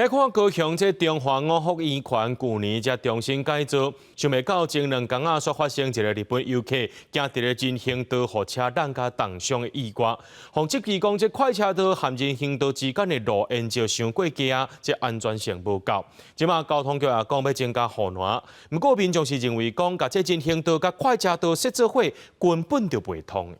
來看高雄這中華五福圓環舊年才重新改造，想袂到前兩工仔，煞發生一个日本遊客行佇咧人行道，予車躭共重傷的意外。予質疑講，這快車道和人行道之間的路緣石傷過低，這安全性無夠。這馬交通局也講欲增加護欄，毋過民眾是認為講，共這人行道佮快車道設做伙，根本就袂通。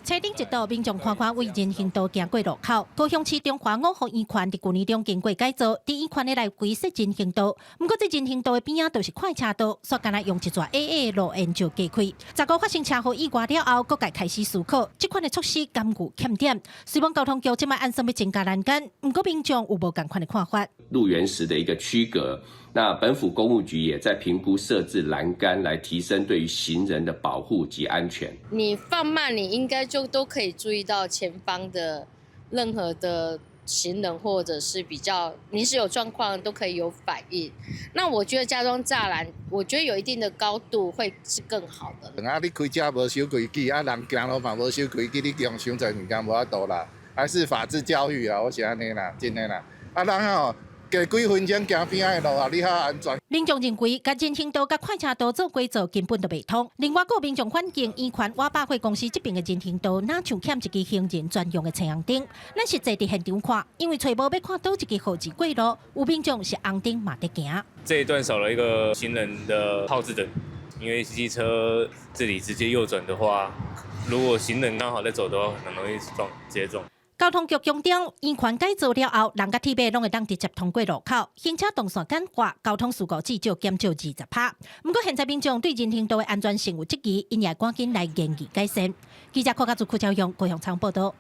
車頂一度，民眾緩緩對人行道行過路口。高雄市中華五福圓環佇舊年中經過改造，佇圓環的來回設人行道。毋過這人行道的邊仔都是快車道，煞干焦用一逝矮矮的路緣石隔開。15發生車禍意外了後，各界開始思考，這款的措施敢有欠點？雖然交通局這擺按算欲增加欄杆，毋過民眾有無仝款的看法。路緣石的一個區隔，那本府工務局也在評估設置欄杆，來提升對於行人的保護及安全。你放慢，你應該就都可以注意到前方的任何的行人，或者是比較臨時有狀況都可以有反應。那我覺得加裝柵欄，我覺得有一定的高度會是更好的。啊，你開車無守規矩，啊，人行路嘛無守規矩，你共傷濟物件無法度啦。還是法治教育啊，我是按呢啦，真的啦。啊，人吼，加幾分鐘行邊仔的路啊，你較安全。民眾認為，共人行道佮快車道做伙做根本就袂通。另外，閣有民眾反映，圓環瓦百貨公司這邊的人行道，若像欠一支行人專用的青紅燈。咱實際佇現場看，因為揣無欲看佗一支號誌過路，有民眾是紅燈嘛佇行。這一段少了一個行人的號誌燈，因為機車這裡直接右轉的話，如果行人剛好在走的話，很容易撞，直接撞。交通局強調，圓環改造了後，人佮鐵馬攏會當直接通過路口，行車動線簡化，交通事故至少減少20%。毋過現在民眾對人行道的安全性有質疑，𪜶也趕緊來研議改善。記者柯家祖、柯昭勇高雄採訪報道。